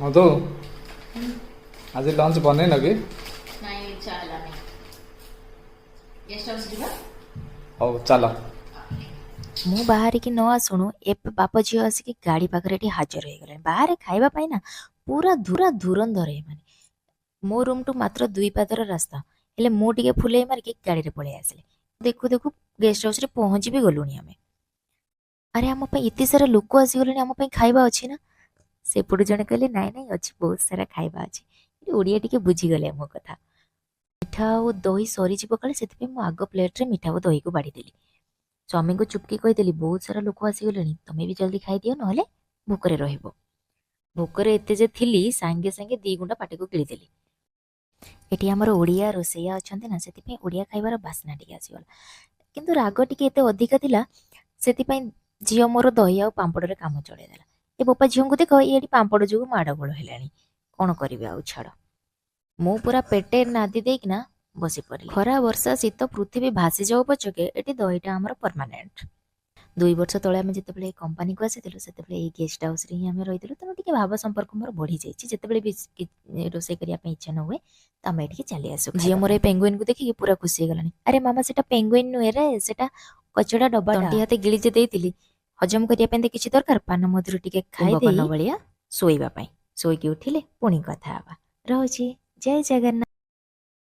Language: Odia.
ମଧୁ, ଆଜି ଲଞ୍ଚ ବନେଇନ କି? ନାଇଁ, ଇଚ୍ଛା ହେଲାନି। ଗେଷ୍ଟ ହାଉସ୍ ଯିବା। ହଉ, ଚାଲ। ମୁଁ ବାହାରିକି ନ ଆସୁଣୁ ଏ ବାପ ଝିଅ ଆସିକି ଗାଡ଼ି ପାଖରେ ଏଠି ହାଜର ହେଇଗଲେଣି ବାହାରେ ଖାଇବା ପାଇଁ ନା ପୁରା ଧୁରା ଧୁରନ୍ଧର ଏମାନେ। ମୋ ରୁମ୍ଠୁ ମାତ୍ର 2 ପାଦର ରାସ୍ତା, ହେଲେ ମୁଁ ଟିକେ ଫୁଲେଇ ମାରିକି ଗାଡ଼ିରେ ପଳେଇ ଆସିଲି। ଦେଖୁ ଦେଖୁ ଗେଷ୍ଟ ହାଉସ୍ରେ ପହଞ୍ଚି ବି ଗଲୁଣି ଆମେ। ଆରେ, ଆମ ପାଇଁ ଏତେ ସାରା ଲୋକ ଆସିଗଲେଣି, ଆମ ପାଇଁ ଖାଇବା ଅଛି ନା? ସେପଟୁ ଜଣେ କହିଲେ, ନାଇଁ ନାଇଁ, ଅଛି, ବହୁତ ସାରା ଖାଇବା ଅଛି। ଓଡ଼ିଆ ଟିକେ ବୁଝିଗଲେ ମୋ କଥା। ମିଠା ଆଉ ଦହି ସରିଯିବ କାଳେ, ସେଥିପାଇଁ ମୁଁ ଆଗ ପ୍ଲେଟ୍ରେ ମିଠା ଆଉ ଦହିକୁ ବାଢ଼ିଦେଲି। ସ୍ୱାମୀଙ୍କୁ ଚୁପକି କହିଦେଲି, ବହୁତ ସାରା ଲୋକ ଆସିଗଲେଣି, ତମେ ବି ଜଲ୍ଦି ଖାଇଦିଅ, ନହେଲେ ଭୋକରେ ରହିବ। ଭୋକରେ ଏତେ ଯେ ଥିଲି, ସାଙ୍ଗେ ସାଙ୍ଗେ 2 ଗୁଣ୍ଡା ପାଟିକୁ ଗିଳିଦେଲି। ଏଠି ଆମର ଓଡ଼ିଆ ରୋଷେଇଆ ଅଛନ୍ତି ନା, ସେଥିପାଇଁ ଓଡ଼ିଆ ଖାଇବାର ବାସ୍ନା ଟିକେ ଆସିଗଲା। କିନ୍ତୁ ରାଗ ଟିକେ ଏତେ ଅଧିକା ଥିଲା, ସେଥିପାଇଁ ଝିଅ ମୋର ଦହି ଆଉ ପାମ୍ପଡ଼ରେ କାମ ଚଳେଇଦେଲା। ଏ ବୋପା ଝିଅଙ୍କୁ ଦେଖ, ଏଇଠି ପାମ୍ପଡ଼ ଯୋଗୁଁ ମାଡ଼ଗୋଳ ହେଲାଣି। କ'ଣ କରିବି ଆଉ, ଛାଡ଼। ମୁଁ ପୁରା ପେଟେ ନାଦି ଦେଇକିନା ବସି ପଡ଼ିଲି। ଖରା, ବର୍ଷା, ଶୀତ, ପୃଥିବୀ ଭାସିଯାଉ ପଛକେ, ଏଠି ଦହିଟା ଆମର ପରମାନେଣ୍ଟ। 2 ବର୍ଷ ତଳେ ଆମେ ଯେତେବେଳେ ଏଇ କମ୍ପାନୀକୁ ଆସିଥିଲୁ, ସେତେବେଳେ ଏଇ ଗେଷ୍ଟ ହାଉସ୍ରେ ହିଁ ଆମେ ରହିଥିଲୁ। ତେଣୁ ଟିକେ ଭାବ ସମ୍ପର୍କ ମୋର ବଢ଼ିଯାଇଛି। ଯେତେବେଳେ ବି ରୋଷେଇ କରିବା ପାଇଁ ଇଚ୍ଛା ନ ହୁଏ ତ ଆମେ ଏଠିକି ଚାଲି ଆସୁ। ଝିଅ ମୋର ଏ ପେଙ୍ଗୁଇନକୁ ଦେଖିକି ପୁରା ଖୁସି ହେଇଗଲାଣି। ଆରେ ମାମା, ସେଟା ପେଙ୍ଗୁଇନ ନୁହେଁ ରେ, ସେଟା କଚଡ଼ା ଡବା। ତଣ୍ଟି ହାତେ ଗିଳି ଯେ ଦେଇଥିଲି, ହଜମ କରିବା ପାଇଁ ତ କିଛି ଦରକାର। ପାନ ମଧୁରୀ ଟିକେ ଖାଇ ଭଳିଆ ଶୋଇବା ପାଇଁ। ଶୋଇକି ଉଠିଲେ ପୁଣି କଥା ହେବା। ରହୁଛି, ଜୟ ଜଗନ୍ନାଥ।